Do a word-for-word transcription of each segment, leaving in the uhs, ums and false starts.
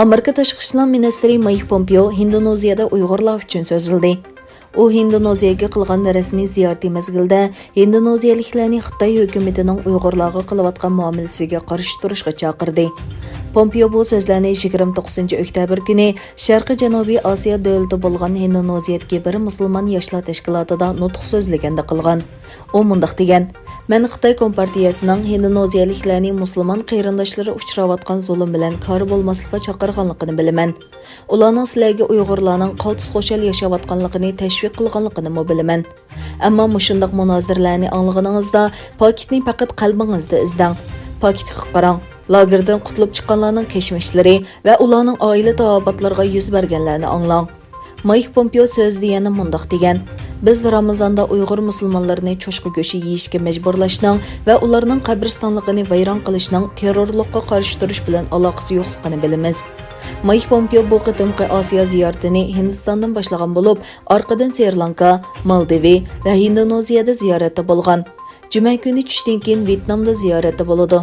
ئامېرىكا تاشقى ئىشلار مىنىستىرى مايك پومپېئو ھىندونېزىيەدە ئۇيغۇرلار ئۈچۈن سۆزلىدى. ئۇ ھىندونېزىيەگە قىلغان رەسمىي زىيارىتى مەزگىلىدە ھىندونېزىيەلىكلەرنى خىتاي ھۆكۈمىتىنىڭ ئۇيغۇرلارغا قىلىۋاتقان مۇئامىلىسىگە قارشى تۇرۇشقا چاقىردى. پومپېئو بۇ سۆزلەرنى يىگىرمە توققۇزىنچى ئۆكتەبىر كۈنى شەرقىي جەنۇبىي ئاسىيا دۆلىتى بولغان ھىندونېزىيەدىكى بىر مۇسۇلمان ياشلار تەشكىلاتىدا نۇتۇق سۆزلىگەندە قىلغان. ئۇ مۇنداق دېگەن: «مەن خىتاي كومپارتىيەسىنىڭ ھىندونېزىيەلىكلەرنى مۇسۇلمان قېرىنداشلىرى ئۇچراۋاتقان زۇلۇم بىلەن كارى بولماسلىققا چاقىرغانلىقىنى بىلىمەن. ئۇلارنىڭ سىلەرگە ئۇيغۇرلارنىڭ قالتىس خۇشال ياشاۋاتقانلىقىنى تەشۋىق قىلغانلىقىنىمۇ بىلىمەن. ئەمما مۇشۇنداق مۇنازىرىلەرنى ئاڭلىغىنىڭىزدا، پاكىتنى پەقەت قەلبىڭىزدە ئىزدەڭ. پاكىتقا قاراڭ. لاگېردىن قۇتۇلۇپ چىققانلارنىڭ كەچمىشلىرى ۋە ئۇلارنىڭ ئائىلە تاۋابىئاتلىرىغا يۈز بەرگەنلەرنى ئاڭلاڭ.» مايك پومپېئو سۆزىدە يەنە مۇنداق دېگەن: «بىز رامىزاندا ئۇيغۇر مۇسۇلمانلىرىنى چوشقا گۆشى يېيىشكە مەجبۇرلاشنىڭ ۋە ئۇلارنىڭ قەبرىستانلىقىنى ۋەيران قىلىشنىڭ تېررورلۇققا قارشى تۇرۇش بىلەن ئالاقىسى يوقلۇقىنى بىلىمىز.» مايك پومپېئو بۇ قېتىمقى ئاسىيا زىيارىتىنى ھىندىستاندىن باشلىغان بولۇپ، ئارقىدىن سرى لانكا، مالدىۋى ۋە ھىندونېزىيەدە زىيارەتتە بولغان. جۈمە كۈنى چۈشتىن كېيىن ۋيېتنامدا زىيارەتتە بولىدۇ.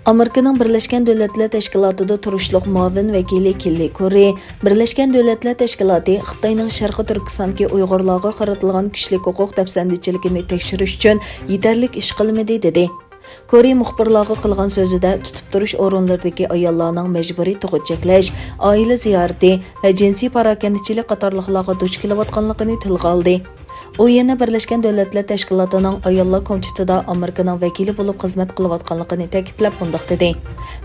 ئامېرىكىنىڭ بىرلەشكەن دۆلەتلەر تەشكىلاتىدا تۇرۇشلۇق مۇئاۋىن ۋەكىلى كېللى كوررى بىرلەشكەن دۆلەتلەر تەشكىلاتى خىتاينىڭ شەرقىي تۈركىستاندىكى ئۇيغۇرلارغا قارىتىلغان كىشىلىك ھوقۇق دەپسەندىچىلىكىنى تەكشۈرۈش ئۈچۈن يېتەرلىك ئىش قىلمىدى، دېدى. كوررى مۇخبىرلارغا قىلغان سۆزىدە، تۇتۇپ تۇرۇش ئورۇنلىرىدىكى ئاياللارنىڭ مەجبۇرىي تۇغۇت چەكلەش، ئائىلە زىيارىتى ۋە جىنسىي پاراكەندىچىلىك قاتارلىقلارغا دۇچ كېلىۋاتقانلىقىنى تىلغا ئالدى. ئۇ يەنە بىرلەشكەن دۆلەتلەر تەشكىلاتىنىڭ ئاياللار كومىتېتىدا ئامېرىكىنىڭ ۋەكىلى بولۇپ خىزمەت قىلىۋاتقانلىقىنى تەكىتلەپ مۇنداق دېدى: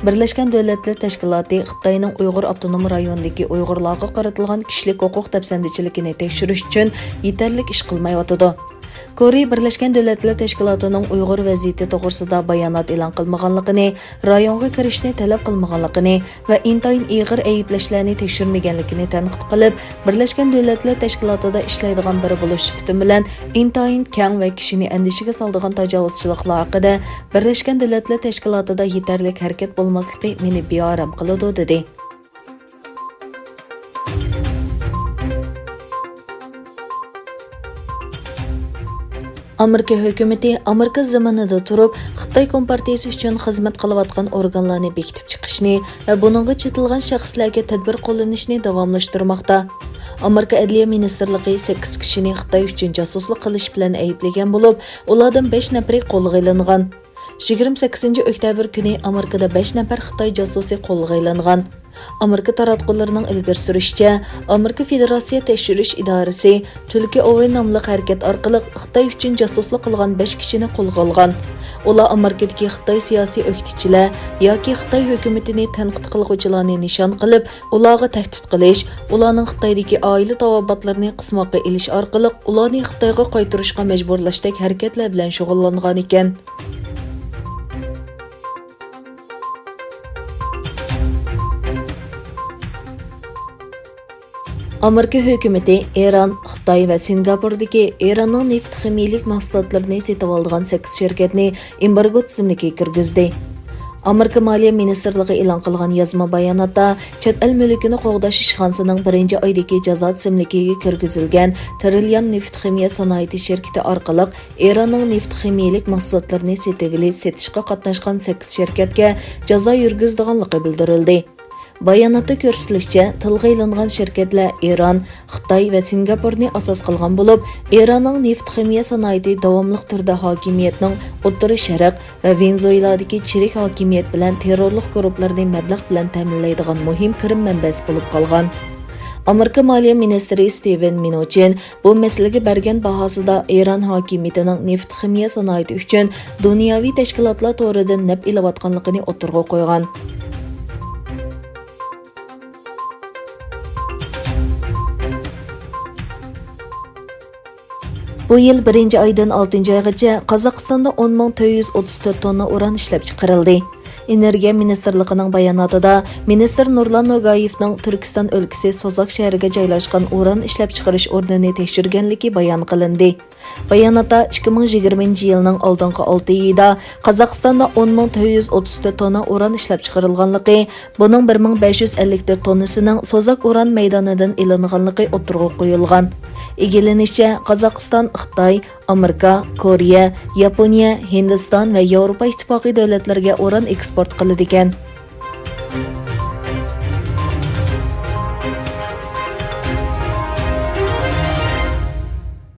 «بىرلەشكەن دۆلەتلەر تەشكىلاتى خىتاينىڭ ئۇيغۇر ئاپتونوم رايونىدىكى ئۇيغۇرلارغا قارىتىلغان كىشىلىك ھوقۇق دەپسەندىچىلىكىنى تەكشۈرۈش ئۈچۈن يېتەرلىك ئىش قىلمايۋاتىدۇ.» كوررى بىرلەشكەن دۆلەتلەر تەشكىلاتىنىڭ ئۇيغۇر ۋەزىيىتى توغرىسىدا بايانات ئېلان قىلمىغانلىقىنى، رايونغا كىرىشنى تەلەپ قىلمىغانلىقىنى ۋە ئىنتايىن ئېغىر ئەيىبلەشلەرنى تەكشۈرمىگەنلىكىنى تەنقىد قىلىپ، بىرلەشكەن دۆلەتلەر تەشكىلاتىدا ئىشلەيدىغان بىرى بولۇش سۈپىتىم بىلەن، ئىنتايىن كەڭ ۋە كىشىنى ئەندىشىگە سالىدىغان تاجاۋۇزچىلىقلار ھەققىدە بىرلەشكەن دۆلەتلەر تەشكىلاتىدا يېتەرلىك ھەرىكەت بولماسلىقى مېنى بىئارام قىلىدۇ، دېدى. ئامېرىكا ھۆكۈمىتى ئامېرىكا زېمىنىدا تۇرۇپ، خىتاي كومپارتىيىسى ئۈچۈن خىزمەت قىلىۋاتقان ئورگانلارنى بېكىتىپ چىقىشنى ۋە بۇنىڭغا چېتىلغان شەخسلەرگە تەدبىر قوللىنىشنى داۋاملاشتۇرماقتا. ئامېرىكا ئەدلىيە مىنىستىرلىقى سەككىز كىشىنى خىتاي ئۈچۈن جاسۇسلۇق قىلىش بىلەن ئەيىبلىگەن بولۇپ، ئۇلاردىن بەش نەپىرى قولغا ئېلىنغان. يىگىرمە سەككىزىنچى ئۆكتەبىر كۈنى ئامېرىكىدا بەش نەپەر خىتاي جاسۇسى قولغا ئېلىنغان. ئامېرىكا تاراتقۇلىرىنىڭ ئىلگىرى سۈرۈشىچە، ئامېرىكا فېدېراتسىيە تەكشۈرۈش ئىدارىسى تۈلكە ئوۋى ناملىق ھەرىكەت ئارقىلىق خىتاي ئۈچۈن جاسۇسلۇق قىلغان بەش كىشىنى قولغا ئالغان. ئۇلار ئامېرىكىدىكى خىتاي سىياسىي ئۆكتىچىلەر ياكى خىتاي ھۆكۈمىتىنى تەنقىد قىلغۇچىلارنى نىشان قىلىپ، ئۇلارغا تەھدىت قىلىش، ئۇلارنىڭ خىتايدىكى ئائىلە تاۋابىئاتلىرىنى قىسماققا ئېلىش ئارقىلىق ئۇلارنى خىتايغا قايتۇرۇشقا مەجبۇرلاشتەك ھەرىكەتلەر بىلەن شۇغۇللانغانىكەن. ئامېرىكا ھۆكۈمىتى ئىران، خىتاي ۋە سىنگاپوردىكى ئىراننىڭ نېفىت خىمىيىلىك مەھسۇلاتلىرىنى سېتىۋالىدىغان سەككىز شىركەتنى ئېمبارگو تىزىملىكىگە كىرگۈزدى. ئامېرىكا مالىيە مىنىستىرلىقى ئېلان قىلغان يازما باياناتتا، چەت ئەل مۈلكىنى قوغداش ئىشخانىسىنىڭ بىرىنچى ئايدىكى جازا تىزىملىكىگە كىرگۈزۈلگەن تىرىليان نېفىت خىمىيە سانائىتى شىركىتى ئارقىلىق ئىراننىڭ نېفىت خىمىيىلىك مەھسۇلاتلىرىنى سېتىۋېلىش، سېتىشقا قاتناشقان سەككىز شىركەتكە جازا يۈرگۈزىدىغانلىقى بىلدۈرۈلدى. باياناتتا كۆرسىتىلىشىچە، تىلغا ئېلىنغان شىركەتلەر ئىران، خىتاي ۋە سىنگاپورنى ئاساس قىلغان بولۇپ، ئىراننىڭ نېفىت خىمىيە سانائىتى داۋاملىق تۈردە ھاكىمىيەتنىڭ ئوتتۇرا شەرق ۋە ۋېنېزۇېلادىكى چىرىك ھاكىمىيەت بىلەن تېررورلۇق گۇرۇپپىلىرىنى مەبلەغ بىلەن تەمىنلەيدىغان مۇھىم كىرىم مەنبەسى بولۇپ قالغان. ئامېرىكا مالىيە مىنىستىرى ستىۋېن مىنۇچىن بۇ مەسىلىگە بەرگەن باھاسىدا ئىران ھاكىمىيىتىنىڭ نېفىت خىمىيە سانائىتى ئۈچۈن دۇنياۋى تەشكىلاتلار تورىدىن نەپ ئېلىۋاتقانلىقىنى ئوتتۇرىغا قويغان. بۇ يىل بىرىنچى ئايدىن ئالتىنچى ئايغىچە قازاقىستاندا ئون مىڭ تۆت يۈز ئوتتۇز تۆت توننا ئۇران ئىشلەپچىقىرىلدى. ئېنېرگىيە مىنىستىرلىقىنىڭ باياناتىدا مىنىستىر نۇرلان نوگايېۋنىڭ تۈركىستان ئۆلكىسى سوزاك شەھىرىگە جايلاشقان ئۇران ئىشلەپچىقىرىش ئورنىنى تەكشۈرگەنلىكى بايان قىلىندى. باياناتتا ئىككى مىڭ يىگىرمىنچى يىلنىڭ ئالدىنقى ئالتە ئېيىدا قازاقىستاندا ئون مىڭ تۆت يۈز ئوتتۇز تۆت توننا ئۇران ئىشلەپچىقىرىلغانلىقى، بۇنىڭ بىر مىڭ بەش يۈز ئەللىك تۆت توننىسىنىڭ سوزاك ئۇران مەيدانىدىن ئېلىنغانلىقى ئوتتۇرىغا قويۇلغان. ئىگىلىنىشىچە، قازاقىستان خىتاي، ئامېرىكا، كورېيە، ياپونىيە، ھىندىستان ۋە ياۋروپا ئىتتىپاقى دۆلەتلىرىگە ئۇران ئېكسپورت قىلىدىكەن.